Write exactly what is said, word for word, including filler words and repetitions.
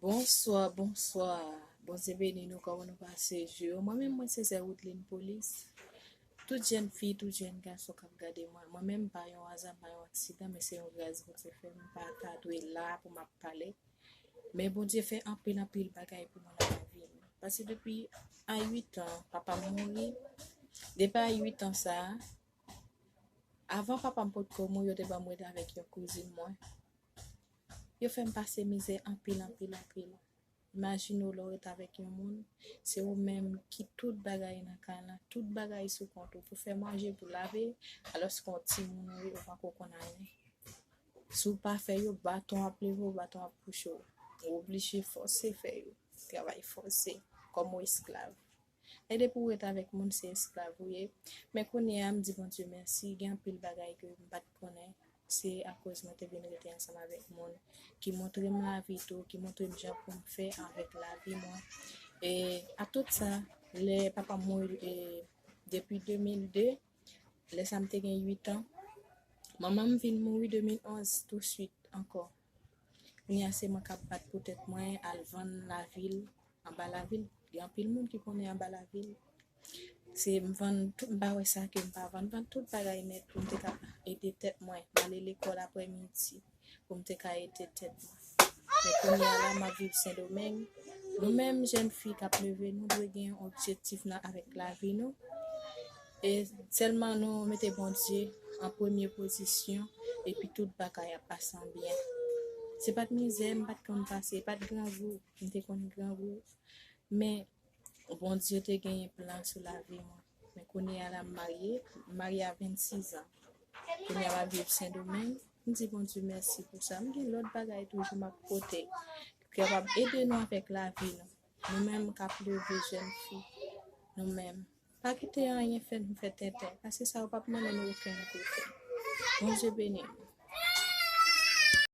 Bonswa, bonswa. Bondye beni nou, kòman nou pase jou yo? Mwen menm, mwen se sè Woodline Polis. Tout jèn fi, tout jèn gason k ap gade mwen. Mwen menm, m pa yon aza, m pa yon aksidan, men se yon gras Bondye fè m. M pa ta dwe la pou m ap pale. Men Bondye fè anpil, anpil bagay pou mwen nan lavi m. Paske depi a uit an, papa m mouri. Depi a uit an sa a, avan papa m potko mouri, yo te ban m ret avèk yon kouzin mwen. Yo fè m pase mizè anpil, anpil, anpil. Imajine w lè w ret avèk yon moun, se ou menm ki tout bagay nan kay la, tout bagay sou kont ou, pou fè manje, pou lave, alòske yon timoun ou ye, ou pako konn anyen. Si w pa fè yo, baton ap leve w, baton ap kouche w. Ou oblije fòse fè yo, travay fòse, kòm yon esklav. E depi w ret avèk moun, se esklav ou ye. Men kounye a, m di Bondye mèsi, gen anpil bagay ke m pa t konnen. Se akoz mwen te vin rete ansanm avèk moun ki montre m lavi tou, ki montre m jan pou m fè avèk lavi mwen. E a tout sa, lè papa m mouri, e, depi de mil de, lè sa m te gen uit an, manman m vin mouri de mil onz tou swit ankò. Kounye a se mwen k ap bat pou tèt mwen, al vann lavil, anba lavil. Gen anpil moun ki konnen anba lavil. Se m vann tout, m pa wè sa ke m pa vann. M vann tout bagay nèt pou m te ka ede tèt mwen. M ale lekòl aprèmidi pou m te ka ede tèt mwen. Men kounye a la, m ap viv Sendomeng. Nou menm jèn fi k ap leve, nou dwe gen yon objektif nan, avèk lavi nou. E sèlman nou mete Bondye an premye pozisyon, epi tout bagay ap pase an byen. Se pa t mizè m pa t konn pase, pa t grangou, m te konn grangou. Men Bondye te genyen plan sou lavi mwen. Men kounye a la, m marye, m marye a vennsis an. Kounye a m ap viv Sendomeng. M di Bondye mèsi pou sa. M gen lòt bagay toujou m ap pote ki kapab ede nou avèk lavi nou. Nou menm k ap leve jèn fi, nou menm. Pa kite anyen fè nou fè tenten, paske sa yo p ap mennen nou okenn kote. Bondye beni nou.